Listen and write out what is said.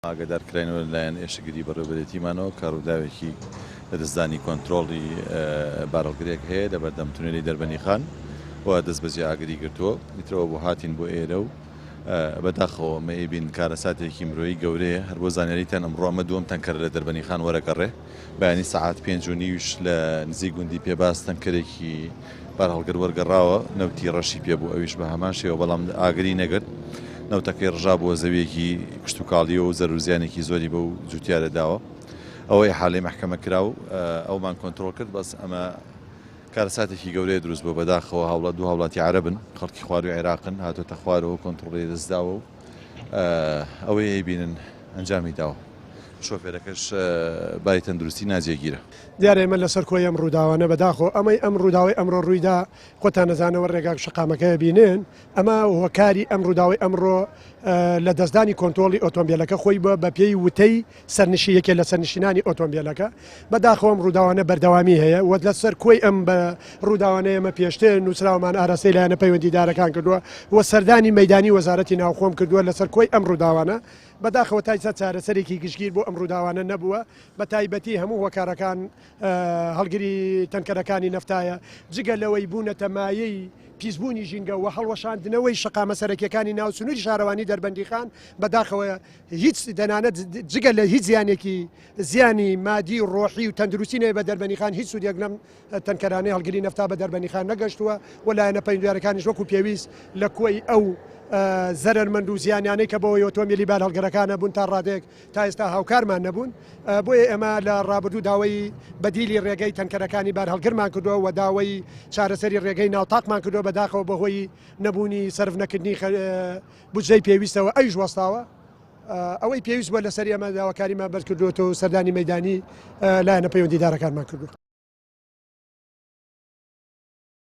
ئاگادار کراینەوە لەلایەن ئێشکگری بەڕێوەبەرێتیمانەوە کە ڕووداوێکی لەدەستدانی کۆنترۆڵی بارهەڵگرێک هەیە لە بەردەم تونێلی دەربەنیخان و دەستبەجێ ئاگری گرتووە. ئیترەوە بۆ هاتین بۆ ئێرە و بەداخەوە ئەمە ئەیبین کارەساتێکی مرۆیی گەورەیە. هەر بۆ زانیاریتان ئەمڕۆ ئەمە دووەم تەنکەرە لە دەربەنیخان وەرەگەڕێ. بەیانی سەعات پێنج و نیویش لە نزیک گوندی پێباز تەنکەرێکی بارهەڵگر وەرگەڕاوە، نەوتی ڕەشی پێ بوو، ئەویش بە هەمان شێوە، بەڵام ئاگری نەگرت، نەوتەکەی ڕژابووە زەوییەکی کشتوکاڵییەوە و زەرەر و زیانێکی زۆری بەو جووتیارە داوە. ئەوە ئیحالەی مەحکەمە کرا و ئەومان کۆنترۆڵ کرد، بەس ئەمە کارەساتێکی گەورەیە دروست بووە، بەداخەوە هاوڵات دوو هاوڵاتی عەرەبن، خەڵکی خوارووی عێراقن، هاتۆتە خوارەوە و کۆنترۆڵی لەدەست داوە و ئەوەی ئەیبینن ئەنجامی داوە. شۆفێرەکەش باری تەندروستی ناجێگیرە. دیارە ئێمە لەسەر کۆی ئەم ڕووداوانە بەداخەوە ئەمەی ئەم ڕووداوەی ئەمڕۆ ڕوویدا خۆتان دەزانەوە ڕێگا شەقامەکە بینن ئەمە هۆکاری ئەم ڕووداوەی ئەمڕۆ لە دەستدانی کۆنتۆڵی ئۆتۆمبیلەکە خۆی بووە بە پێی وتەی سەرنشی یەکێ لە سەرنشینانی ئۆتۆمبیلەکە بەداخەوە ئەم ڕووداوانە بەردەوامی هەیە وە لەسەر کۆی ئەم بە ڕووداوانە ئێمە پێشتر نووسراومان ئاراستەی لایەنە پەیوەندیدارەکان کردووە و سەردانی مەدانی وەزارەتی ناوخۆم کردووە لەسەر کۆی ئەم ڕووداوانە بەداخەوە تا ئیستا چارەسەرێکی گشتگیر بۆ ئەم ڕووداوانە نەبووە، بە تایبەتی هەموو هۆکارەکان هەڵگری تەنکەرەکانی نەفتایە، جگە لەوەی بوونەتە مایەی پیسبوونی ژینگە و هەڵوەشاندنەوەی شەقامە سەرەکیەکانی ناو سنووری شارەوانی دەربەندیخان، بەداخەوە هیچ دەنانەت جگە لە هیچ زیانێکی زیانی مادی و ڕۆحی و تەندروستی نەبێت بە دەربەندیخان هیچ سوودێک لەم تەنکەرانەی هەڵگری نەفتا بە دەربەندیخان نەگەشتووە و لایەنە پەیوەندیدارەکانیش وەکو پێویست لە کۆی ئەو زەرەرمەند و زیانیانەی کە بەهۆی ئۆتۆمبیلی بارهەڵگرەکانە بوون تا ڕادەیەک تا ئێستا هاوکارمان نەبوون بۆیە ئێمە لە ڕابردوو داوای بەدیلی ڕێگەی تەنکەرەکانی بارهەڵگرمان کردووە و داوای چارەسەری ڕێگەی ناوتاقمان کردووە بەداخەوە بەهۆی نەبوونی سەرف نەکردنی بودجەی پێویستەوە ئەویش وەستاوە. ئەوەی پێویست بووە لەسەر ئێمە داواکاریمان بەرز کردووەتەوە و سەردانی مەیدانی لایەنە پەیوەندیدارەکانمان کردووە.